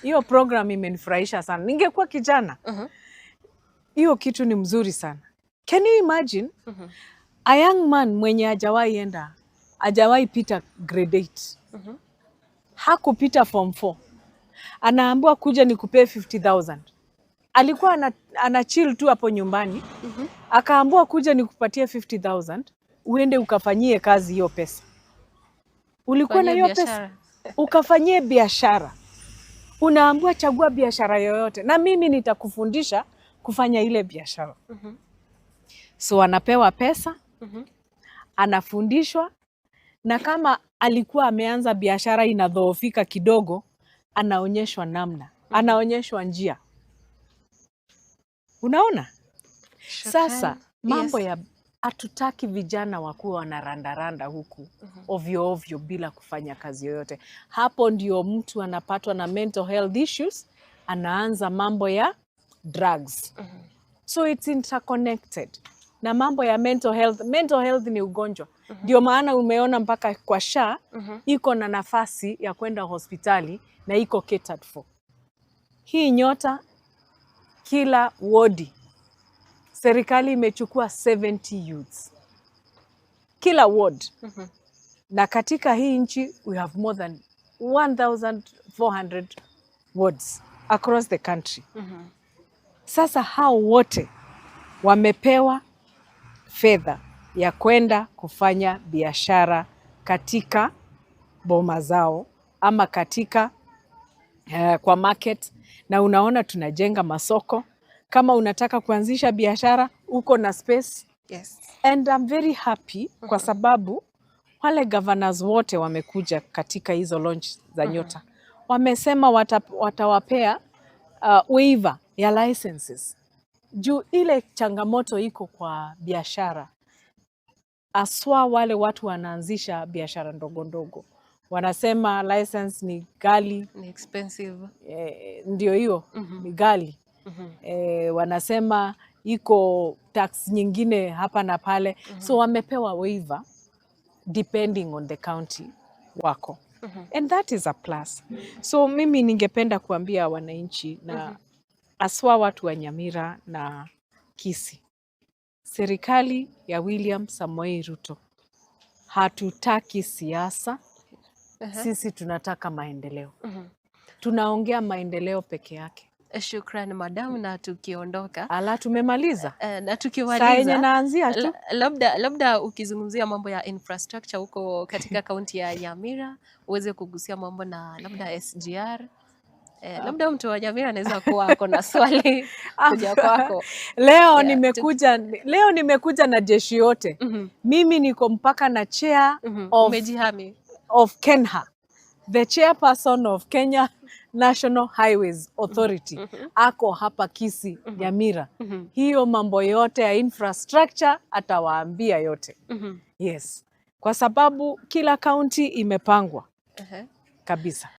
Hiyo program imenifurahisha sana. Ningekuwa kijana, hiyo kitu ni mzuri sana. Can you imagine a young man mwenye hajawahi enda, hajawahi pita grade 8, hakupita form 4, anaambiwa, "Kuja nikupee 50,000"? Alikuwa ana chill tu hapo nyumbani, akaambiwa, "Kuja nikupatie 50,000 uende ukafanyie kazi hiyo pesa." Ulikuwa na Fanyie hiyo pesa biashara. Ukafanyie biashara. Unaambiwa, "Chagua biashara yoyote na mimi nitakufundisha kufanya ile biashara." So anapewa pesa, anafundishwa, na kama alikuwa ameanza biashara inadhoofika kidogo, anaonyeshwa namna, anaonyeshwa njia. Unaona? Sasa Shukran. Mambo ya hatutaki vijana wakuwa wanarandaranda huku ovyo ovyo bila kufanya kazi yoyote. Hapo ndio mtu anapatwa na mental health issues, anaanza mambo ya drugs. So it's interconnected na mambo ya mental health. Mental health ni ugonjwa, ndio maana umeona mpaka kwa SHA iko na nafasi ya kwenda hospitali na iko catered for. Hii Nyota, kila wodi serikali imechukua 70 youths kila ward, na katika hii nchi we have more than 1400 wards across the country. Sasa hao wote wamepewa fedha ya kwenda kufanya biashara katika boma zao ama katika kwa market, na unaona tunajenga masoko. Kama unataka kuanzisha biashara, uko na space. And I'm very happy kwa sababu wale governors wote wamekuja katika hizo launch za Nyota, wamesema watawapea waiver ya licenses juu ile changamoto iko kwa biashara, haswa wale watu wanaanzisha biashara ndogo ndogo, wanasema license ni ghali. Ni expensive. Eh, ndio hiyo, ni ghali. Eh, wanasema iko tax nyingine hapa na pale, so wamepewa waiver depending on the county wako, and that is a plus. So mimi ningependa kuambia wananchi na haswa watu wa Nyamira na Kisii, serikali ya William Samoei Ruto, hatutaki siasa, sisi tunataka maendeleo. Tunaongea maendeleo peke yake. Shukran, madam, na tukiondoka Ala, tumemaliza na saa yenye tukimaliza naanzia tu. Labda ukizungumzia mambo ya infrastructure huko katika kaunti ya Nyamira, uweze kugusia mambo na labda SGR. Labda mtu wa Nyamira anaweza kuwa ako na swali kuja kwako. Leo leo nimekuja na jeshi yote. Mimi niko mpaka na chair Umejihami. Of KeNHA, the chairperson of Kenya National Highways Authority, ako hapa Kisii, Nyamira. Hiyo mambo yote ya infrastructure atawaambia yote. Yes, kwa sababu kila kaunti imepangwa kabisa.